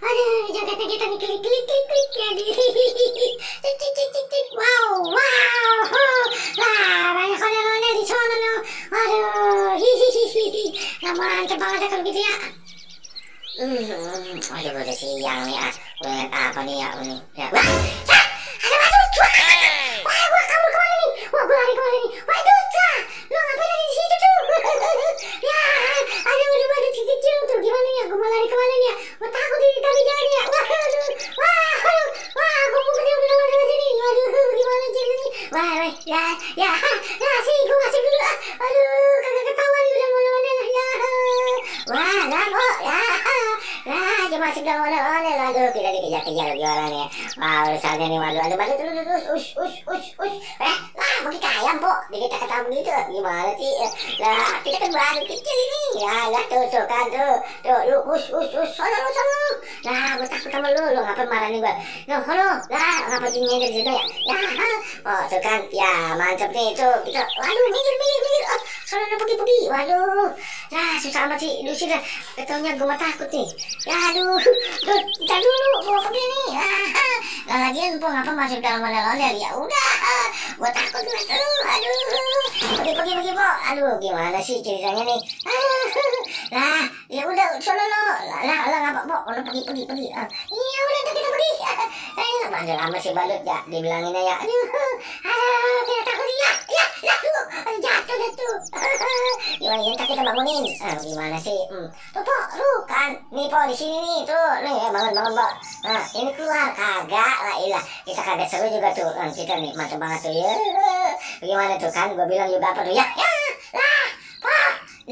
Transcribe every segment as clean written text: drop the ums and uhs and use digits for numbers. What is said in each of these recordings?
Aduh, jogetnya kita nih klik klik klik klik ya di. Cik cik cik cik cik. Wow, wow. Lah, banyak ondel-ondel di sana no. Aduh, hihihihi. Nah, mantep banget ya kalau gitu ya. Aduh, udah siang nih ya. Udah liat apa nih ya ini? Ya, wah, Cak, aduh, Cak. Wah, gua kabur kemana nih? Wah, gua lari kemana nih? Waduh, Cak, lo ngapain ada di situ tuh? Ya, aduh, si kecil tuh gimana ya? Gua mau lari kemana nih ya? Gua takut di tali jalan ya. Wah, gua mau ketemu sama sini. Waduh, gimana ceritanya? Wah, ya, sih, gua masuk dulu. Aduh, kagak ketahuan nih udah mana-mana lah ya. Wah, kok, ya. Nah, cuma segala ondel-ondel. Aduh, kita dikejar-kejar lagi orangnya. Wah, udah saatnya nih, waduh, terus, begitu ayam, po. Kita ketahui begitu. Gimana sih? Lah, kita kan baru kecil ini. Ya, tuh kan, tuh. Tuh, lu, sono. Lah, gue takut sama lu ngapain marah nih gue? Lah, ngapa nyender di situ ya? Oh, tuh kan, ya, mantap nih, tuh. Kita, waduh, minggir. Oh, sono pergi. Waduh, lah, susah amat sih. Lu sih dah, ketaunya gue mah takut nih. Ya, aduh, kita dulu, gue pergi nih. Lah, lagian, po, ngapa masuk dalam ondel-ondel? Ya udah, gue takut nih, aduh, pergi, po. Aduh, gimana sih ceritanya nih? Lah, ya udah, sono lo. Lah, ngapa, po? Lo pergi. Iya, udah, kita pergi. Bandel lama sih balut ya, dibilanginnya ya. Aduh, kita takut ya. Jatuh. Gimana ya, kita bangunin. Gimana sih? Tuh, po, lu kan. Nih, po, di sini nih, tuh. Nih, bangun, po. Nah, ini keluar. Kagak lah, ilah. Kita kagak seru juga tuh. Kita nih, mantap banget tuh ya. Gimana tuh kan? Gue bilang juga apa tuh ya? Lah, po.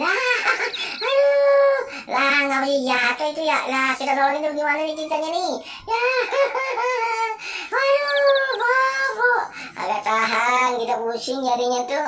Aduh. Lah, nggak boleh jatuh itu ya. Lah, kita nolongin tuh gimana nih ceritanya nih? Ya. Aduh, po. Agak tahan, kita pusing jadinya tuh.